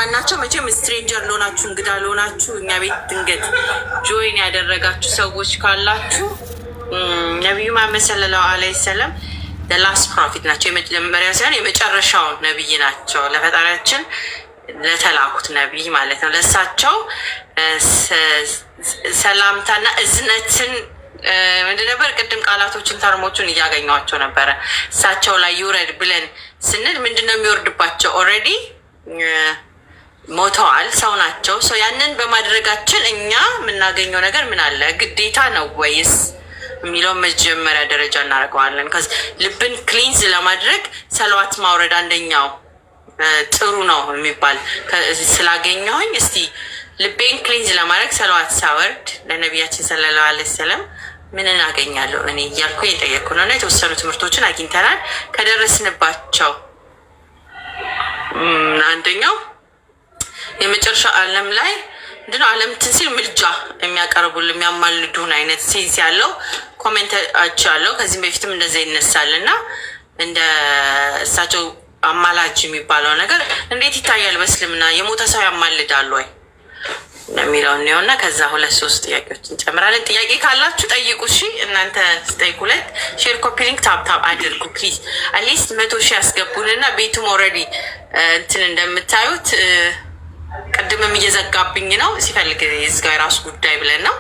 እነማን ናቸው? መቼም stranger ለሆናችሁ፣ እንግዳ ለሆናችሁ፣ እኛ ቤት ድንገት join ያደረጋችሁ ሰዎች ካላችሁ ነቢዩ መሐመድ ሰለላሁ ዐለይሂ ወሰለም last prophet ናቸው። የመጀመሪያ ሳይሆን የመጨረሻው ነቢይ ናቸው። ለፈጣሪያችን ለተላኩት ነቢይ ማለት ነው። ለእሳቸው ሰላምታና እዝነትን ምንድን ነበር? ቅድም ቃላቶችን term ኦቹን እያገኘኋቸው ነበረ። እሳቸው ላይ ይውረድ ብለን ስንል ምንድን ነው የሚወርድባቸው? Already ሞተዋል፣ ሰው ናቸው። So ያንን በማድረጋችን እኛ የምናገኘው ነገር ምን አለ? ግዴታ ነው ወይስ የሚለውን መጀመሪያ ደረጃ እናደርገዋለን። ልብን cleanse ለማድረግ ሰለዋት ማውረድ አንደኛው ጥሩ ነው የሚባል ስላገኘሁኝ እስቲ ልቤን cleanse ለማድረግ ሰለዋት ሳወርድ ለነቢያችን ሰለላሁ ዐለይሂ ወሰለም ምን እናገኛለሁ እኔ እያልኩ የጠየቅኩ ነው። እና የተወሰኑ ትምህርቶችን አግኝተናል። ከደረስንባቸው አንደኛው የመጨረሻ ዓለም ላይ ምንድነው፣ ዓለም እንትን ሲል ምልጃ የሚያቀርቡልን የሚያማልዱን አይነት sense ያለው comment አለው። ከዚህም በፊትም እንደዚያ ይነሳል። እና እንደ እሳቸው አማላጅ የሚባለው ነገር እንዴት ይታያል በእስልምና? የሞተ ሰው ያማልዳሉ ወይ የሚለው እንየውና ከዛ ሁለት ሶስት ጥያቄዎች እንጨምራለን። ጥያቄ ካላችሁ ጠይቁ። እሺ፣ እናንተ ስጠይቁ ሁለት share፣ copy link፣ tap tap አድርጉ please። At least 100,000 ያስገቡንና ቤቱም already እንትን እንደምታዩት ቅድምም እየዘጋብኝ ነው። ሲፈልግ የዝጋ፣ የራሱ ጉዳይ ብለን ነው።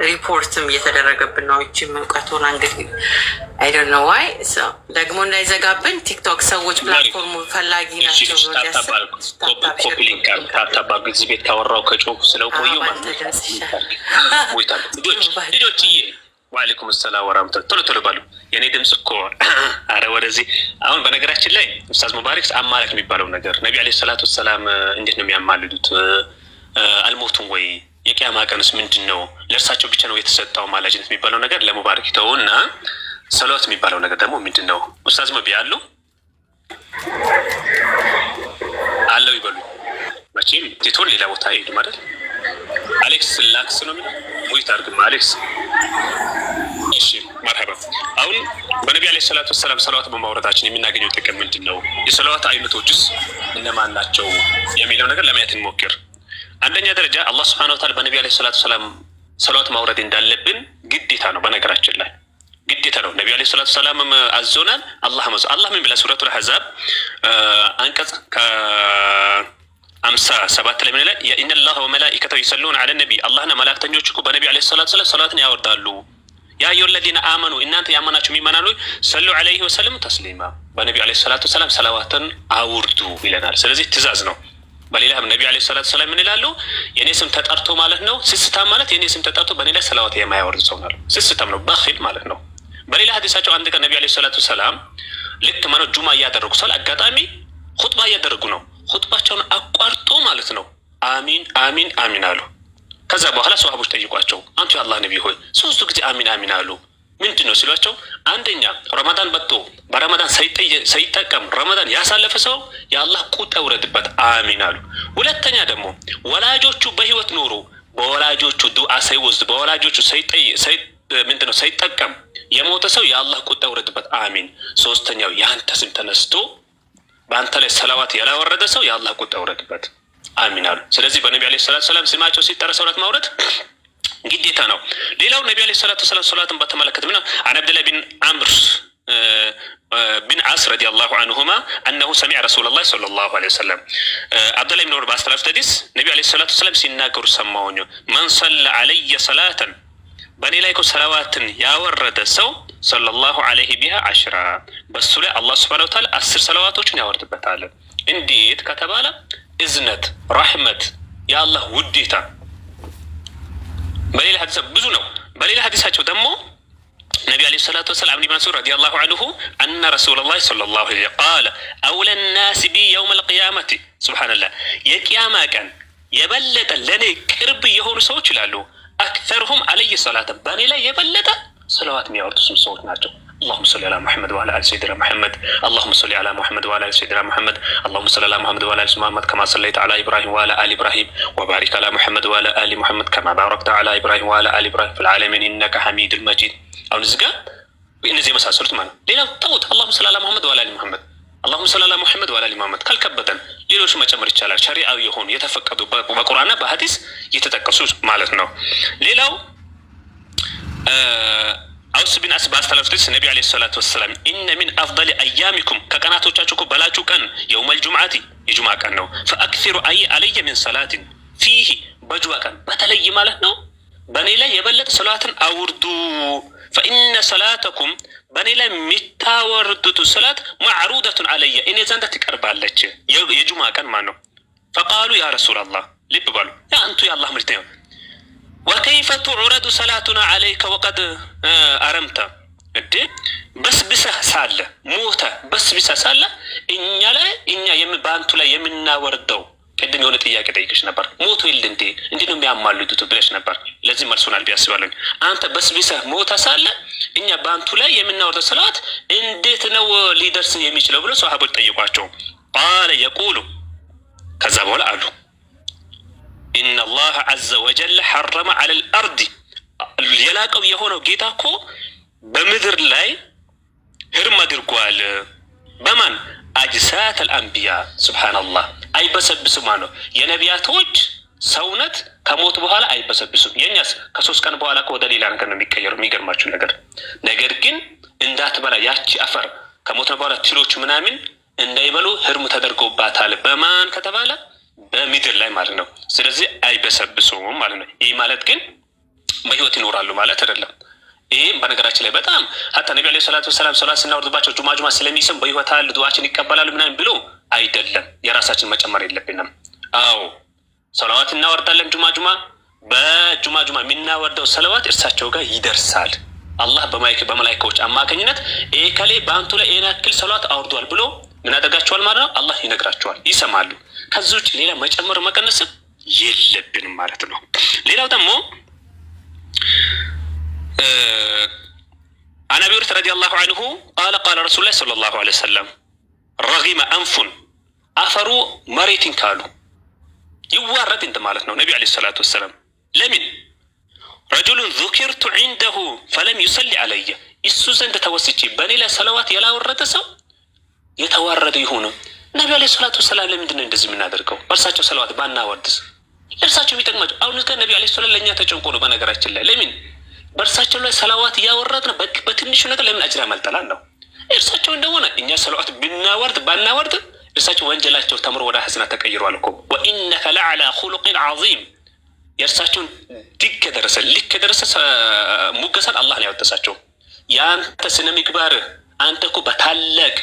ሪፖርትም እየተደረገብን ነው። ይችም እውቀት ሆና እንግዲህ I don't know why ደግሞ እንዳይዘጋብን ቲክቶክ ሰዎች platform ኡ ፈላጊ ናቸው ብሎ እንዲያስብ tap tap። እዚህ ቤት ካወራው ከጮኩ ስለቆዩ ልጆችዬ፣ ወአለይኩም ሰላም ወራህመቱላህ። ቶሎ ቶሎ ባሉ፣ የእኔ ድምፅ እኮ አረ ወደዚህ። አሁን በነገራችን ላይ ኡስታዝ ሙባሪክ አማላጅ የሚባለው ነገር ነቢ ዓለይሂ ሰላቱ ወሰላም እንዴት ነው የሚያማልዱት? አልሞቱም ወይ? የቅያማ ቀንስ ምንድን ነው? ለእርሳቸው ብቻ ነው የተሰጠው አማላጅነት የሚባለው ነገር ለሙባሪክ ይተውና ሰላት የሚባለው ነገር ደግሞ ምንድን ነው? ኡስታዝ መቢ አሉ አለው ይበሉ። መቼም ቲቶን ሌላ ቦታ አይሄድም አይደል? አሌክስ ላክስ ነው የሚለው፣ mute አድርግማ አሌክስ። እሺ መርሐባ። አሁን በነቢ ዓለይሂ ሰላቱ ወሰላም ሰለዋት በማውረዳችን የምናገኘው ጥቅም ምንድን ነው? የሰለዋት አይነቶችስ እነማን ናቸው የሚለው ነገር ለማየት እንሞክር። አንደኛ ደረጃ አላህ ስብሐነሁ ወተዓላ በነቢ ዓለይሂ ሰላቱ ወሰላም ሰለዋት ማውረድ እንዳለብን ግዴታ ነው። በነገራችን ላይ ግዴታ ነው። ነቢ ዓለይሂ ሰላቱ ወሰላም አዞናል። አላህ መዞ አላህ ምን ብላ ሱረቱል አሕዛብ አንቀጽ ከ57 ላይ ምን ይላል? إن الله وملائكته يصلون على النبي፣ አላህና መላእክተኞች እኮ በነቢ ዓለይሂ ሰላቱ ወሰላም ሰላትን ያወርዳሉ። يا أيها الذين آمنوا፣ እናንተ ያመናችሁ ምእመናን ሆይ፣ صلوا عليه وسلموا تسليما፣ በነቢ ዓለይሂ ሰላቱ ወሰላም ሰላዋትን አውርዱ ይለናል። ስለዚህ ትእዛዝ ነው። በሌላ ነቢ ዓለይሂ ሰላቱ ወሰላም ምን ይላሉ? የኔ ስም ተጠርቶ ማለት ነው። ስስታም ማለት የኔ ስም ተጠርቶ በእኔ ላይ ሰላዋት የማያወርድ ሰው ነው። ስስታም ነው፣ በኺል ማለት ነው። በሌላ ሀዲሳቸው አንድ ቀን ነቢ ዓለይሂ ሰላቱ ወሰላም ልክ ማለት ጁማ እያደረጉ ሰው አጋጣሚ ኹጥባ እያደረጉ ነው። ኹጥባቸውን አቋርጦ ማለት ነው አሚን አሚን አሚን አሉ። ከዛ በኋላ ሰሃቦች ጠይቋቸው፣ አንቱ የአላህ ነቢ ሆይ፣ ሶስቱ ጊዜ አሚን አሚን አሉ፣ ምንድን ነው ሲሏቸው፣ አንደኛ ረመዳን በጥቶ በረመዳን ሳይጠቀም ረመዳን ያሳለፈ ሰው የአላህ ቁጣ ይውረድበት፣ አሚን አሉ። ሁለተኛ ደግሞ ወላጆቹ በህይወት ኖሮ በወላጆቹ ዱዓ ሳይወስድ፣ በወላጆቹ ምንድን ነው ሳይጠቀም የሞተ ሰው የአላህ ቁጣ ይውረድበት፣ አሚን። ሶስተኛው የአንተ ስም ተነስቶ በአንተ ላይ ሰላዋት ያላወረደ ሰው የአላህ ቁጣ ይውረድበት፣ አሚን አሉ። ስለዚህ በነቢ ዓለይሂ ሰላቱ ሰላም ስማቸው ሲጠራ ሰላት ማውረድ ግዴታ ነው። ሌላው ነቢ ዓለይሂ ሰላቱ ሰላም ሰላትን በተመለከተ ምን عن عبد الله بن عمرو بن عاص رضي الله عنهما أنه سمع رسول الله صلى الله عليه وسلم፣ አብዱላህ ብን ዑመር ባስተላለፉት ሐዲስ ነቢ ዓለይሂ ሰላቱ ሰላም ሲናገሩ ሰማሁኝ። من صلى علي صلاة፣ በእኔ ላይ እኮ ሰላዋትን ያወረደ ሰው صلى الله عليه بها عشرا፣ በሱ ላይ አላህ ስብሐነሁ ወተዓላ 10 ሰላዋቶችን ያወርድበታል። እንዴት ከተባለ እዝነት፣ ረሕመት፣ የአላህ ውዴታ። በሌላ ሐዲስ ብዙ ነው። በሌላ ሐዲሳቸው ደግሞ ነቢ ዓለይሂ ሰላቱ ወሰላም عن ابن مسعود رضي الله عنه أن رسول الله صلى الله عليه قال أولى الناس بي يوم القيامة፣ ሱብሓነላህ፣ የቅያማ ቀን የበለጠ ለእኔ ቅርብ የሆኑ ሰዎች ይላሉ أكثرهم علي صلاة፣ በእኔ ላይ የበለጠ ሰለዋት የሚያወርዱ ሰዎች ናቸው። اللهم صل على محمد وعلى ال سيدنا محمد، اللهم صل على محمد وعلى ال سيدنا محمد، اللهم صل على محمد وعلى ال سيدنا محمد كما صليت على ابراهيم وعلى ال ابراهيم وبارك على محمد وعلى ال محمد كما باركت على ابراهيم وعلى ال ابراهيم في العالمين انك حميد مجيد። አሁን እዚህ ጋር እነዚህ የመሳሰሉት ማለት ነው። ሌላው ተውት። اللهم صل على محمد وعلى ال محمد። اللهم صل على محمد وعلى آل محمد ካልከበደን ሌሎች መጨመር ይቻላል። ሸሪዓዊ የሆኑ የተፈቀዱ በቁርአንና በሀዲስ የተጠቀሱ ማለት ነው። ሌላው አውስ ቢን አስ ባስተላለፉት ነቢ عليه الصلاة والسلام إن من أفضل أيامكم ከቀናቶቻችሁ እኮ በላጩ ቀን يوم الجمعة የጁምዓ ቀን ነው። فأكثروا علي من صلاة فيه በጁምዓ ቀን በተለይ ማለት ነው በእኔ ላይ የበለጠ ሰላትን አውርዱ። فإن صلاتكم በእኔ ላይ የሚታወርዱት ሰላት معروضة علي እኔ ዘንዳ ትቀርባለች። የጁምዓ ቀን ማለት ነው። فقالوا يا رسول الله ልብ በሉ ያ አንቱ የአላህ መልክተኛ وكيف تعرض صلاتنا عليك وقد هرمت እንዴ በስብሰህ ሳለ ሞተ በስብሰህ ሳለ እኛ ላይ እኛ በአንቱ ላይ የምናወርደው ቅድም የሆነ ጥያቄ ጠይቅሽ ነበር። ሞቶ የለ እንዴ እንዴ ነው የሚያማልዱት ብለሽ ነበር። ለዚህ መልሶናል ብዬ አስባለሁ። አንተ በስብሰህ ሞተ ሳለ እኛ በአንቱ ላይ የምናወርደው ሰላት እንዴት ነው ሊደርስ የሚችለው ብሎ ሰሃቦች ጠይቋቸው። قال يقول ከዛ በኋላ አሉ إن الله عز وجل حرم على الأرض የላቀው የሆነው ጌታ እኮ በምድር ላይ ህርም አድርጓል። በማን أجساد الأنبياء سبحان الله አይበሰብስም ማለት ነው። የነቢያቶች ሰውነት ከሞት በኋላ አይበሰብሱም። የእኛስ ከ3 ቀን በኋላ ወደ ሌላ ነገር ነው የሚቀየሩ። የሚገርማችሁ ነገር ግን እንዳትበላ ያቺ አፈር ከሞት በኋላ ትሎች ምናምን እንዳይበሉ ህርሙ ተደርጎባታል። በማን ከተባለ በምድር ላይ ማለት ነው። ስለዚህ አይበሰብሱም ማለት ነው። ይህ ማለት ግን በህይወት ይኖራሉ ማለት አይደለም። ይህም በነገራችን ላይ በጣም حتى ነቢ عليه الصلاة والسلام ሰላት ስናወርድባቸው ጁማ ጁማ ስለሚሰሙ በህይወት አሉ ዱዓችን ይቀበላሉ ምናምን ብሎ አይደለም። የራሳችን መጨመር የለብንም። አዎ ሰለዋት እናወርዳለን ጁማ ጁማ። በጁማ ጁማ የምናወርደው ሰለዋት እርሳቸው ጋር ይደርሳል። አላህ በመላይካዎች አማካኝነት እከሌ በአንቱ ላይ ይሄን ያክል ሰለዋት አውርዷል ብሎ ምን ያደርጋቸዋል ማለት ነው? አላህ ይነግራቸዋል፣ ይሰማሉ። ከዚህ ውጭ ሌላ መጨመር መቀነስም የለብንም ማለት ነው። ሌላው ደግሞ عن أبي هريرة رضي الله عنه قال قال رسول الله صلى الله عليه وسلم رغم أنف አፈሩ መሬትን ካሉ ይዋረድ እንደ ማለት ነው። ነቢ عليه الصلاة والسلام ለምን رجل ذكرت عنده فلم يصل علي እሱ ዘንድ ተወስቼ በእኔ ላይ ሰለዋት ያላወረደ ሰው የተዋረደ ይሁን። ነቢ عليه الصلاة والسلام ለምንድን ነው እንደዚህ የምናደርገው? በእርሳቸው ሰለዋት ባናወርድስ ለእርሳቸው የሚጠቅማቸው አሁን እስከ ነቢ عليه السلام ለእኛ ተጨንቆ ነው። በነገራችን ላይ ለምን በእርሳቸው ላይ ሰለዋት እያወረድ ነው? በትንሹ ነገር ለምን አጅር ያመልጠናል ነው። እርሳቸው እንደሆነ እኛ ሰለዋት ብናወርድ ባናወርድ እርሳቸው ወንጀላቸው ተምሮ ወደ ሐሰና ተቀይሯል እኮ وإنك لعلى خلق عظيم። የእርሳቸውን ድክ የደረሰ ልክ የደረሰ ሙገሳን አላህ ነው ያወደሳቸው። የአንተ ስነ ምግባር አንተ እኮ በታላቅ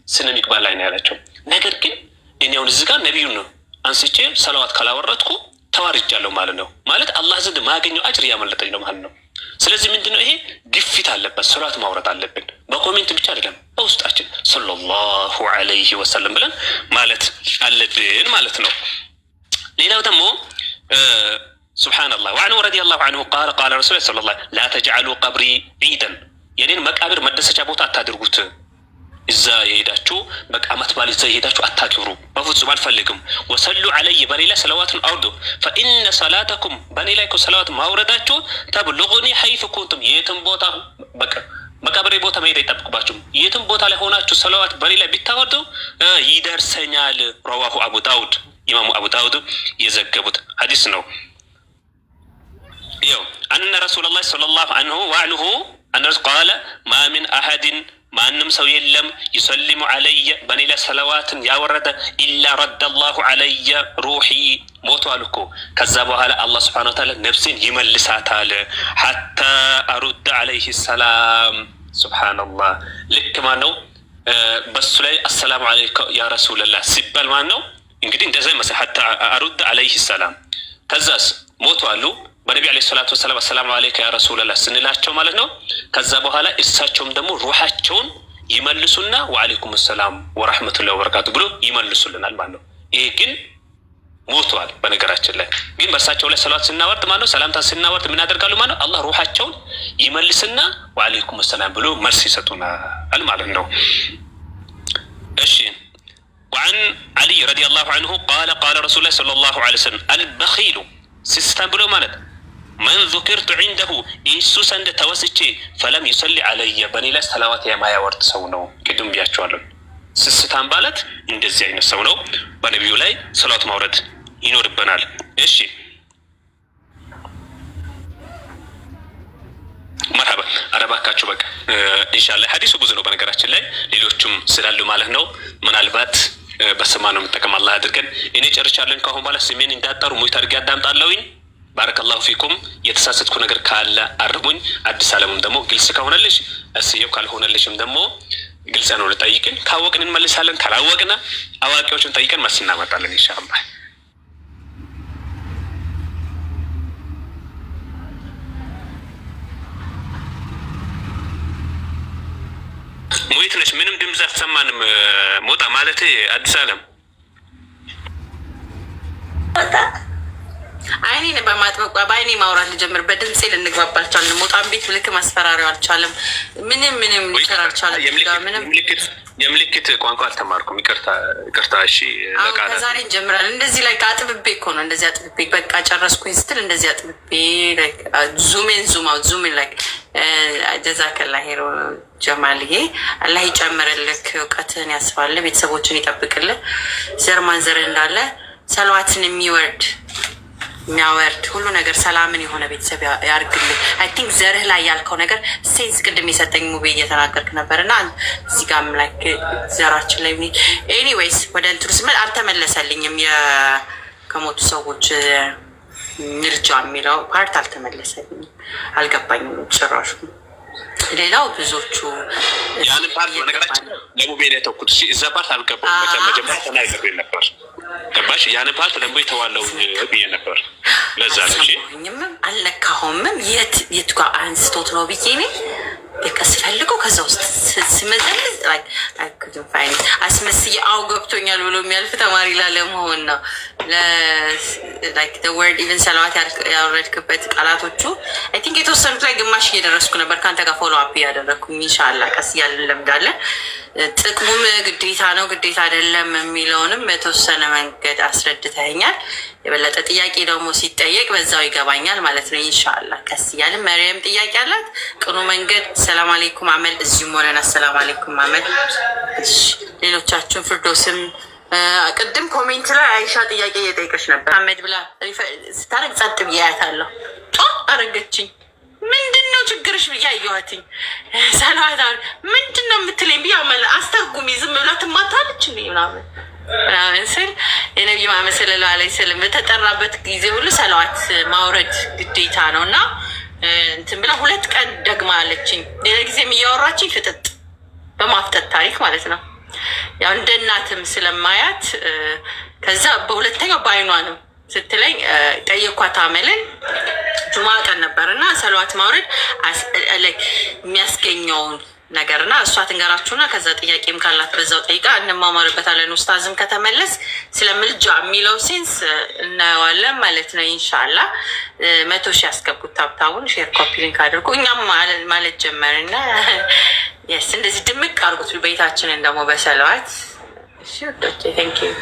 ስነ ምግባር ላይ ነው ያላቸው። ነገር ግን እኔ አሁን እዚህ ጋር ነቢዩን ነው አንስቼ ሰለዋት ካላወረድኩ ተዋርጃለሁ ማለት ነው። ማለት አላህ ዘንድ ማገኘው አጅር እያመለጠኝ ነው ማለት ነው። ስለዚህ ምንድነው ይሄ ግፊት አለበት፣ ሰለዋት ማውረድ አለብን። በ comment ብቻ አይደለም፣ በውስጣችን صلى الله عليه وسلم ብለን ማለት አለብን ማለት ነው። ሌላው ደግሞ سبحان الله وعنه رضي الله عنه قال قال رسول صلى الله لا تجعلوا قبري عيدا የኔን መቃብር መደሰቻ ቦታ አታድርጉት። እዛ የሄዳችሁ በቃ አመት በዓል እዛ የሄዳችሁ አታክብሩ፣ በፍጹም አልፈልግም። وصلوا علي በኔ ላይ ሰለዋትን አውርዱ። فإن صلاتكم በኔ ላይ ሰለዋት ማውረዳችሁ تبلغني حيث كنتم የትም ቦታ በቃ መቃብሬ ቦታ መሄድ አይጠብቅባችሁም። የትም ቦታ ላይ ሆናችሁ ሰለዋት በኔ ላይ ቢታወርዱ ይደርሰኛል። رواه أبو داود ኢማሙ አቡ ዳውድ የዘገቡት ሀዲስ ነው። ይኸው أن رسول الله صلى الله عنه وعنه قال ما من أحد ማንም ሰው የለም يسلم علي በእኔ ላይ ሰለዋትን ያወረደ إلا رد الله علي روحي ሞቷል እኮ። ከዛ በኋላ አላህ سبحانه وتعالى ነፍሴን ይመልሳታል። حتى أرد عليه السلام። سبحان الله። ልክ ማን ነው በሱ ላይ السلام عليك يا رسول الله ሲባል ማን ነው እንግዲህ እንደዛ ይመስል حتى أرد عليه السلام። ከዛስ ሞቷሉ በነቢ عليه الصلاة والسلام السلام عليك يا رسول الله ስንላቸው ማለት ነው። ከዛ በኋላ እሳቸውም ደግሞ ሩሓቸውን ይመልሱና وعليكم السلام ورحمة الله وبركاته ብሎ ይመልሱልናል ማለት ነው። ይሄ ግን ሞተዋል። በነገራችን ላይ ግን በእርሳቸው ላይ ሰላት ስናወርድ ማለት ነው ሰላምታ ስናወርድ ምን ያደርጋሉ ማለት ነው? አላህ ሩሓቸውን ይመልስና وعليكم السلام ብሎ መልስ ይሰጡናል ማለት ነው። እሺ وعن علي رضي الله عنه قال قال رسول الله صلى الله عليه وسلم البخيل ስስታም ብሎ ማለት من ذكرت عنده እሱ ዘንድ ተወስቼ فلم يصل علي በእኔ ላይ ሰላዋት የማያወርድ ሰው ነው። ቅድም ብያቸዋለሁ። ስስታም ማለት እንደዚህ አይነት ሰው ነው። በነቢዩ ላይ ሰላት ማውረድ ይኖርብናል። እሺ መርሀባ። ኧረ እባካችሁ በቃ ኢንሻላህ ሀዲሱ ብዙ ነው በነገራችን ላይ፣ ሌሎቹም ስላሉ ማለት ነው። ምናልባት በሰማ ነው የምጠቀም አላህ አድርገን። እኔ ጨርሻለሁ። ከአሁን በኋላ ስሜን እንዳጠሩ mute አድርጌ አዳምጣለሁኝ። ባረከላሁ ፊኩም። የተሳሳትኩ ነገር ካለ አርሙኝ። አዲስ አለሙም ደግሞ ግልጽ ከሆነልሽ እስየው፣ ካልሆነልሽም ደግሞ ግልጽ ነው ልጠይቅን። ካወቅን እንመልሳለን፣ ካላወቅነ አዋቂዎችን ጠይቀን መልስ እናመጣለን ኢንሻአላህ። Mute ነሽ፣ ምንም ድምፅ አልሰማንም። ሞጣ ማለት አዲስ አለም አይኔን በማጥበቋ በአይኔ ማውራት ልጀምር። በድምፄ ልንግባባ አልቻልንም። ሞጣን ቤት ልክ ማስፈራሪያው አልቻለም። ምንም ምንም ሊሰራ አልቻለም። ምንም የምልክት ቋንቋ አልተማርኩም። ይቅርታ። እሺ ከዛሬ እንጀምራለን። እንደዚህ ላይ አጥብቤ እኮ ነው፣ እንደዚህ አጥብቤ በቃ ጨረስኩኝ ስትል እንደዚህ አጥብቤ zoom in zoom out zoom in like። ጀዛከላ ኸይር ጀማልዬ፣ አላህ ይጨምርልክ፣ እውቀትህን ያስፋልህ፣ ቤተሰቦችን ይጠብቅልህ፣ ዘር ማንዘርህ እንዳለ ሰለዋትን የሚወርድ የሚያወርድ ሁሉ ነገር ሰላምን የሆነ ቤተሰብ ያርግልህ። I think ዘርህ ላይ ያልከው ነገር sense ቅድም የሰጠኝ ሙቤ እየተናገርክ ነበር እና እዚህ ጋርም ላይ ዘራችን ላይ፣ anyways ወደ እንትኑ ስመል አልተመለሰልኝም። ከሞቱ ሰዎች ምልጃ የሚለው part አልተመለሰልኝም፣ አልገባኝም ጭራሹ። ሌላው ብዙዎቹ ያን part በነገራችን ለሙቤ ነው የተውኩት። እዛ part አልገባሁም። መጀመሪያ ተናግሬ ነበር። ገባሽ? ያን part ለሙቤ ተዋለው ብዬ ነበር። ለዛ ነው አልነካሁምም። የት የት ጋር አንስቶት ነው ብዬ እኔ በቃ ስፈልገው ከዛ ውስጥ ስመዘምዝ አስመስዬ አው ገብቶኛል ብሎ የሚያልፍ ተማሪ ላለመሆን ነው። Word even ሰለዋት ያወረድክበት ቃላቶቹ I think የተወሰኑት ላይ ግማሽ እየደረስኩ ነበር፣ ከአንተ ጋር follow up እያደረግኩኝ። ኢንሻላህ ቀስ እያልን እንለምዳለን። ጥቅሙም ግዴታ ነው ግዴታ አይደለም የሚለውንም በተወሰነ መንገድ አስረድተኸኛል። የበለጠ ጥያቄ ደግሞ ሲጠየቅ በዛው ይገባኛል ማለት ነው። ኢንሻላህ ቀስ እያልን። መሪየም ጥያቄ አላት። ቅኑ መንገድ። ሰላም አሌይኩም አመል። እዚሁም ሆነን አሰላም አሌይኩም አመል። ሌሎቻችሁን ፍርዶስም ቅድም comment ላይ አይሻ ጥያቄ እየጠየቀች ነበር። አመድ ብላ ስታደርግ ጸጥ ብዬ አያታለሁ። አረገችኝ። ምንድን ነው ችግርሽ ብዬ አየኋትኝ። ሰላዋት ምንድን ነው የምትለኝ ብዬ አስተርጉሚ፣ ዝም ብላ ትማታለች እንዴ ምናምን ምናምን ስል የነቢዩ መሐመድ ሰለላሁ ዐለይሂ ወሰለም በተጠራበት ጊዜ ሁሉ ሰለዋት ማውረድ ግዴታ ነው እና እንትን ብላ 2 ቀን ደግማ አለችኝ። ሌላ ጊዜም እያወራችኝ ፍጥጥ በማፍጠጥ ታሪክ ማለት ነው። ያው እንደ እናትም ስለማያት ከዛ በሁለተኛው በአይኗ ነው ስትለኝ ጠየኳት። አመልን ጁማ ቀን ነበር እና ሰለዋት ማውረድ የሚያስገኘውን ነገር እና እሷ ትንገራችሁና ከዛ ጥያቄም ካላት በዛው ጠይቃ እንማማርበታለን። ኡስታዝም ከተመለስ ስለ ምልጃ የሚለው sense እናየዋለን ማለት ነው። ኢንሻላ 100,000 ያስገቡት። Tap tap ኡን share copy link አድርጉ። እኛም ማለት ጀመርና yes እንደዚህ ድምቅ አድርጉት ቤታችንን ደግሞ በሰለዋት። እሺ ወዶቼ thank you።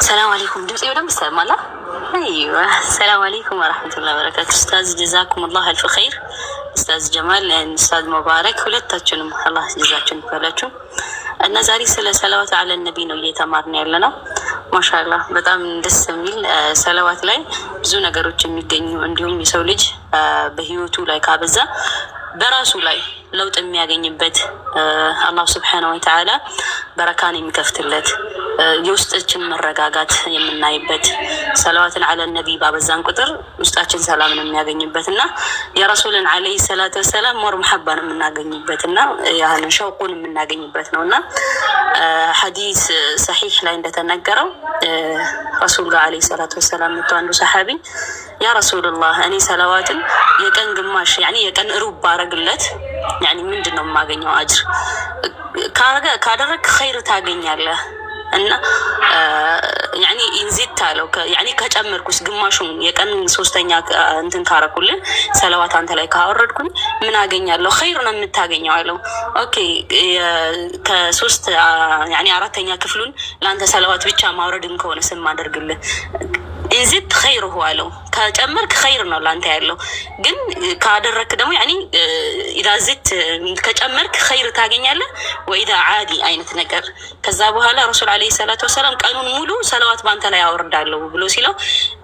ሰላም አለይኩም። ድምጽ በደንብ ይሰማል? አይዋ ሰላም አለይኩም ወራህመቱላሂ ወበረካቱ። ኡስታዝ ጀዛኩም አላህ አልፍ ኸይር። ኡስታዝ ጀማል፣ ኡስታዝ ሙባረክ፣ ሁለታችሁንም አላህ ጀዛችሁን ይክፈላችሁ። እና ዛሬ ስለ ሰለዋት አለ ነቢ ነው እየተማርን ያለ ነው። ማሻአላህ በጣም ደስ የሚል ሰለዋት ላይ ብዙ ነገሮች የሚገኙ፣ እንዲሁም የሰው ልጅ በህይወቱ ላይ ካበዛ በራሱ ላይ ለውጥ የሚያገኝበት፣ አላህ ስብሓነሁ ወተዓላ በረካን የሚከፍትለት፣ የውስጣችን መረጋጋት የምናይበት፣ ሰለዋትን አለ ነቢ ባበዛን ቁጥር ውስጣችን ሰላምን የሚያገኝበት እና የረሱልን ዓለይሂ ሰላቱ ወሰላም more መሐባን የምናገኝበት እና ያንን ሸውቁን የምናገኝበት ነው። እና ሐዲስ ሰሒሕ ላይ እንደተነገረው ረሱል ጋር ዓለይሂ ሰላቱ ወሰላም መጥቶ አንዱ ሰሓቢ ያ ረሱልላህ፣ እኔ ሰለዋትን የቀን ግማሽ ያኒ የቀን ሩብ ባረግለት ያኒ ምንድን ነው የማገኘው አጅር? ካደረግ ኸይር ታገኛለህ እና ያኒ ኢንዚት አለው፣ ያኒ ከጨመርኩስ ግማሹን የቀን ሶስተኛ እንትን ካረኩልን ሰለዋት አንተ ላይ ካወረድኩኝ ምን አገኛለሁ? ኸይር ነው የምታገኘው አለው። Okay፣ ከሶስት ያኒ አራተኛ ክፍሉን ለአንተ ሰለዋት ብቻ ማውረድን ከሆነ ስም አደርግልህ ኢንዚት ኸይርሁ አለው። ከጨመርክ ኸይር ነው ላንተ ያለው። ግን ካደረክ ደግሞ يعني إذا زدت ከጨመርክ ኸይር ታገኛለህ። وإذا عادي አይነት ነገር። ከዛ በኋላ ረሱል عليه الصلاة والسلام ቀኑን ሙሉ ሰለዋት በአንተ ላይ አወርዳለሁ ብሎ ሲለው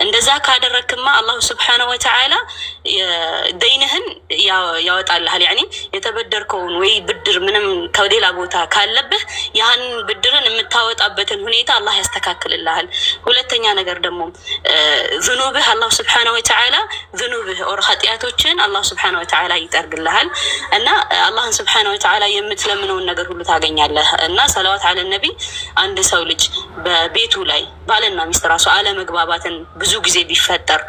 እንደዛ ካደረክማ الله سبحانه وتعالى ደይንህን ያወጣልሃል። يعني የተበደርከውን ወይ ብድር ምንም ከሌላ ቦታ ካለብህ ያህን ብድርን የምታወጣበትን ሁኔታ አላህ ያስተካክልልሃል። ሁለተኛ ነገር ደግሞ ذኑብህ الله سبحانه وتعالى ذኑብህ or ኃጢአቶችን አላህ سبحانه وتعالى ይጠርግልሃል እና አላህን سبحانه وتعالى የምትለምነውን ነገር ሁሉ ታገኛለህ። እና ሰለዋት على النبي አንድ ሰው ልጅ በቤቱ ላይ ባልና ሚስት ራሱ አለመግባባትን ብዙ ጊዜ ቢፈጠር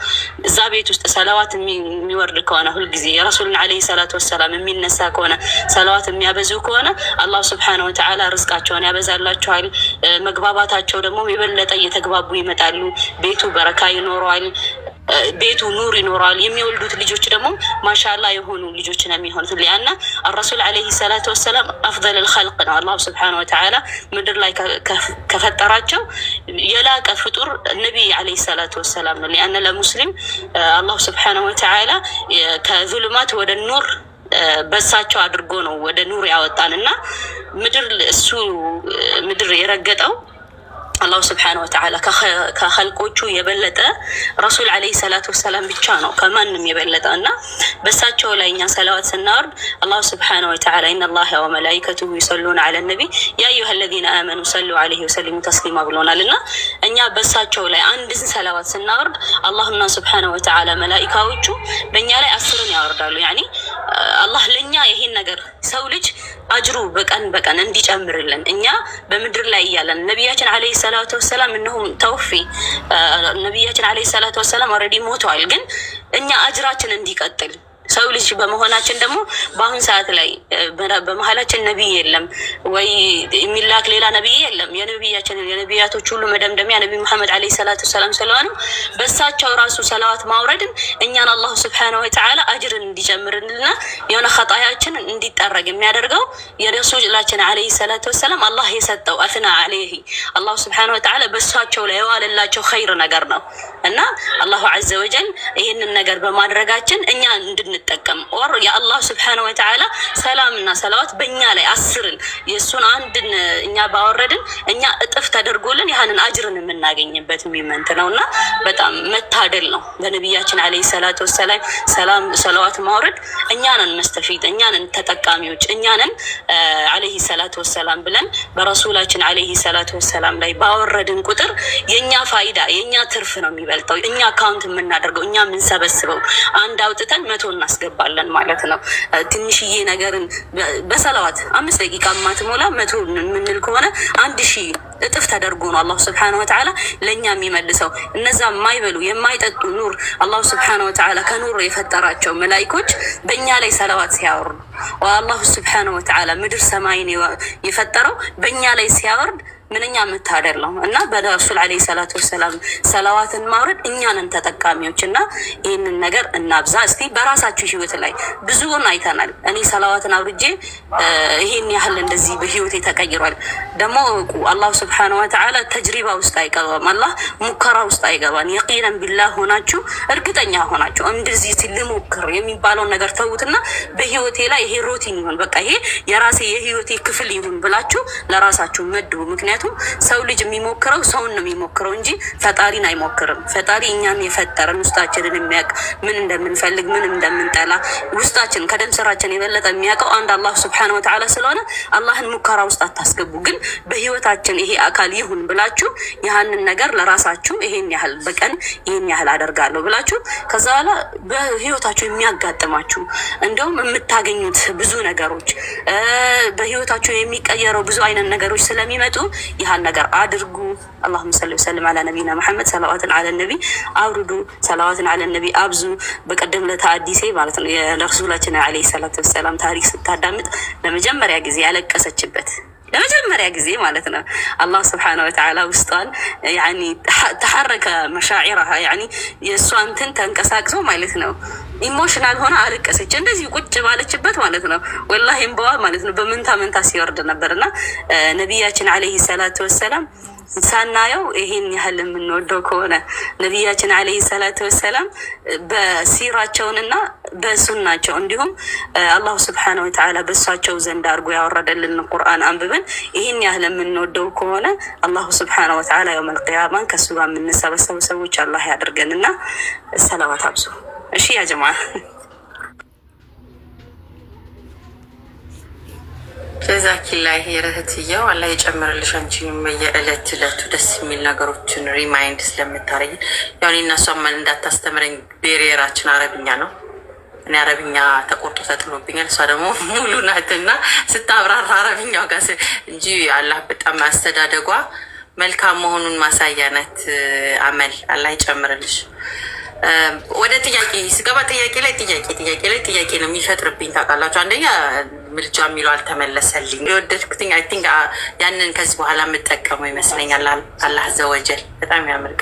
እዛ ቤት ውስጥ ሰለዋት የሚወርድ ከሆነ፣ ሁልጊዜ የረሱልን عليه الصلاة والسلام የሚነሳ ከሆነ፣ ሰለዋት የሚያበዙ ከሆነ አላህ سبحانه وتعالى ርዝቃቸውን ያበዛላቸዋል። መግባባታቸው ደግሞ የበለጠ እየተግባቡ ይመጣሉ። ቤቱ በረካ ይኖረዋል። ቤቱ ኑር ይኖረዋል። የሚወልዱት ልጆች ደግሞ ማሻላ የሆኑ ልጆች ነው የሚሆኑት። لأن الرسول عليه الصلاة والسلام أفضل الخلق ነው። አላሁ سبحانه وتعالى ምድር ላይ ከፈጠራቸው የላቀ ፍጡር ነቢይ عليه الصلاة والسلام ነው። لأن ለሙስሊም አላሁ سبحانه وتعالى ከ ظلمات ወደ ኑር በሳቸው አድርጎ ነው ወደ ኑር ያወጣን እና ምድር እሱ ምድር የረገጠው አላሁ سبحانه وتعالى ከኸልቆቹ የበለጠ ረሱል عليه الصلاة والسلام ብቻ ነው ከማንም የበለጠ። እና በሳቸው ላይ እኛ ሰላዋት ስናወርድ አላሁ سبحانه وتعالى إن الله وملائكته يصلون على النبي يا أيها الذين آمنوا صلوا عليه وسلموا تسليما ብሎናል። እና እኛ በሳቸው ላይ አንድን ሰላዋት ስናወርድ አላሁና سبحانه وتعالى መላኢካዎቹ በእኛ ላይ 10ን ያወርዳሉ። يعني አላህ ለእኛ ይሄን ነገር ሰው ልጅ አጅሩ በቀን በቀን እንዲጨምርልን እኛ በምድር ላይ እያለን ነቢያችን عليه الصلاة والسلام እነሁም توفي ነቢያችን عليه الصلاة والسلام already ሞተዋል። ግን እኛ አጅራችን እንዲቀጥል ሰው ልጅ በመሆናችን ደግሞ በአሁን ሰዓት ላይ በመሀላችን ነቢይ የለም ወይ የሚላክ ሌላ ነቢይ የለም። የነቢያችን የነቢያቶች ሁሉ መደምደሚያ ነቢ ሙሐመድ عليه الصلاة والسلام ስለሆኑ በሳቸው ራሱ ሰላዋት ማውረድን እኛን አላሁ سبحانه وتعالى አጅርን እንዲጨምርልና የሆነ ኸጣያችን እንዲጠረግ የሚያደርገው የረሱላችን عليه الصلاة والسلام አላህ የሰጠው أثنى عليه አላሁ سبحانه وتعالى በሳቸው ላይ የዋለላቸው ኸይር ነገር ነው። እና አላሁ عز وجل ይህንን ነገር በማድረጋችን እኛ እንድንጠቀም or የአላህ سبحانه وتعالى ሰላምና ሰላዋት በእኛ ላይ 10ን የእሱን አንድን እኛ ባወረድን እኛ እጥፍ ተደርጎልን ያህንን አጅርን የምናገኝበት moment ነው። እና በጣም መታደል ነው በነቢያችን عليه الصلاة والسلام ሰላም ሰላዋት ማውረድ። እኛንን مستفيد፣ እኛንን ተጠቃሚዎች፣ እኛንን عليه الصلاة والسلام ብለን በረሱላችን عليه الصلاة والسلام ላይ ባወረድን ቁጥር የእኛ ፋይዳ የእኛ ትርፍ ነው የሚበልጠው። እኛ count የምናደርገው፣ እኛ የምንሰበስበው፣ አንድ አውጥተን 100 እናስገባለን ማለት ነው። ትንሽዬ ነገርን በሰላዋት 5 ደቂቃ ማትሞላ 100 የምንል ከሆነ 1000 እጥፍ ተደርጎ ነው አላሁ سبحانه وتعالى ለእኛ የሚመልሰው። እነዛ የማይበሉ የማይጠጡ ኑር አላሁ سبحانه وتعالى ከኑር የፈጠራቸው መላኢኮች በእኛ ላይ ሰላዋት ሲያወርዱ፣ አላሁ سبحانه وتعالى ምድር ሰማይን የፈጠረው በእኛ ላይ ሲያወርድ ምንኛ መታደል ነው። እና በረሱል عليه الصلاة والسلام ሰላዋትን ማውረድ እኛንን ተጠቃሚዎች። እና ይህንን ነገር እናብዛ እስቲ። በራሳችሁ ህይወት ላይ ብዙውን አይተናል። እኔ ሰላዋትን አውርጄ ይሄን ያህል እንደዚህ በህይወቴ ተቀይሯል። ደግሞ እወቁ፣ አላሁ سبحانه وتعالى تجربة ውስጥ አይገባም። አላህ ሙከራ ውስጥ አይገባም። يقينا بالله ሆናችሁ፣ እርግጠኛ ሆናችሁ እንደዚህ ልሞክር የሚባለውን ነገር ተዉትና በህይወቴ ላይ ይሄ routine ይሁን፣ በቃ ይሄ የራሴ የህይወቴ ክፍል ይሁን ብላችሁ ለራሳችሁ መድቡ። ምክንያቱም ሰው ልጅ የሚሞክረው ሰውን ነው የሚሞክረው እንጂ ፈጣሪን አይሞክርም። ፈጣሪ እኛን የፈጠረን፣ ውስጣችንን የሚያውቅ፣ ምን እንደምንፈልግ ምን እንደምንጠላ ውስጣችን ከደም ስራችን የበለጠ የሚያውቀው አንድ አላህ سبحانه وتعالى ስለሆነ አላህን ሙከራ ውስጥ አታስገቡ። ግን በህይወታችን ይሄ አካል ይሁን ብላችሁ ያህንን ነገር ለራሳችሁ ይሄን ያህል በቀን ይሄን ያህል አደርጋለሁ ብላችሁ ከዛ በኋላ በህይወታችሁ የሚያጋጥማችሁ እንደውም የምታገኙት ብዙ ነገሮች፣ በህይወታችሁ የሚቀየረው ብዙ አይነት ነገሮች ስለሚመጡ ይህን ነገር አድርጉ። اللهم صل وسلم على نبينا محمد። ሰላዋትን على النبي አውርዱ፣ ሰላዋትን على النبي አብዙ። በቀደም ለታ አዲሴ ማለት ነው የረሱላችን عليه الصلاة والسلام ታሪክ ስታዳምጥ ለመጀመሪያ ጊዜ ያለቀሰችበት፣ ለመጀመሪያ ጊዜ ማለት ነው። አላህ سبحانه وتعالى ውስጧን يعني تحرك مشاعرها يعني የእሷ እንትን ተንቀሳቅሶ ማለት ነው። Emotional ሆና አለቀሰች። እንደዚህ ቁጭ ባለችበት ማለት ነው። ወላሂ እምባዋ ማለት ነው በመንታ መንታ ሲወርድ ነበር። እና ነቢያችን ዓለይሂ ሰላቱ ወሰላም ሳናየው ይሄን ያህል የምንወደው ከሆነ፣ ነቢያችን ዓለይሂ ሰላቱ ወሰላም በሲራቸውንና በሱናቸው እንዲሁም አላሁ ስብሓነ ወተዓላ በእሳቸው ዘንድ አድርጎ ያወረደልን ቁርአን አንብበን ይህን ያህል የምንወደው ከሆነ፣ አላሁ ስብሓነ ወተዓላ የውመል ቂያማን ከእሱ ጋር የምንሰበሰቡ ሰዎች አላህ ያደርገን። እና ሰላዋት አብዙ። እሺ ያ ጀማ። ጀዛኪላህ እህትየው፣ አላህ ይጨምርልሽ። አንቺንም የዕለት ዕለቱ ደስ የሚል ነገሮችን remind ስለምታረጊ። ያው እኔ እና እሷ እንዳታስተምረኝ barrier ኣችን አረብኛ ነው። እኔ አረብኛ ተቆርጦ ተጥሎብኛል፣ እሷ ደግሞ ሙሉ ናትና ስታብራራ አረብኛው ጋር እንጂ አላህ በጣም አስተዳደጓ መልካም መሆኑን ማሳያ ናት። አመል አላህ ይጨምርልሽ። ወደ ጥያቄ ስገባ ጥያቄ ላይ ጥያቄ፣ ጥያቄ ላይ ጥያቄ ነው የሚፈጥርብኝ ታውቃላችሁ። አንደኛ ምልጃ የሚለው አልተመለሰልኝ። የወደድኩትኝ I think ያንን ከዚህ በኋላ የምጠቀመው ይመስለኛል። አላህ ዘወጀል በጣም ያምርቃል።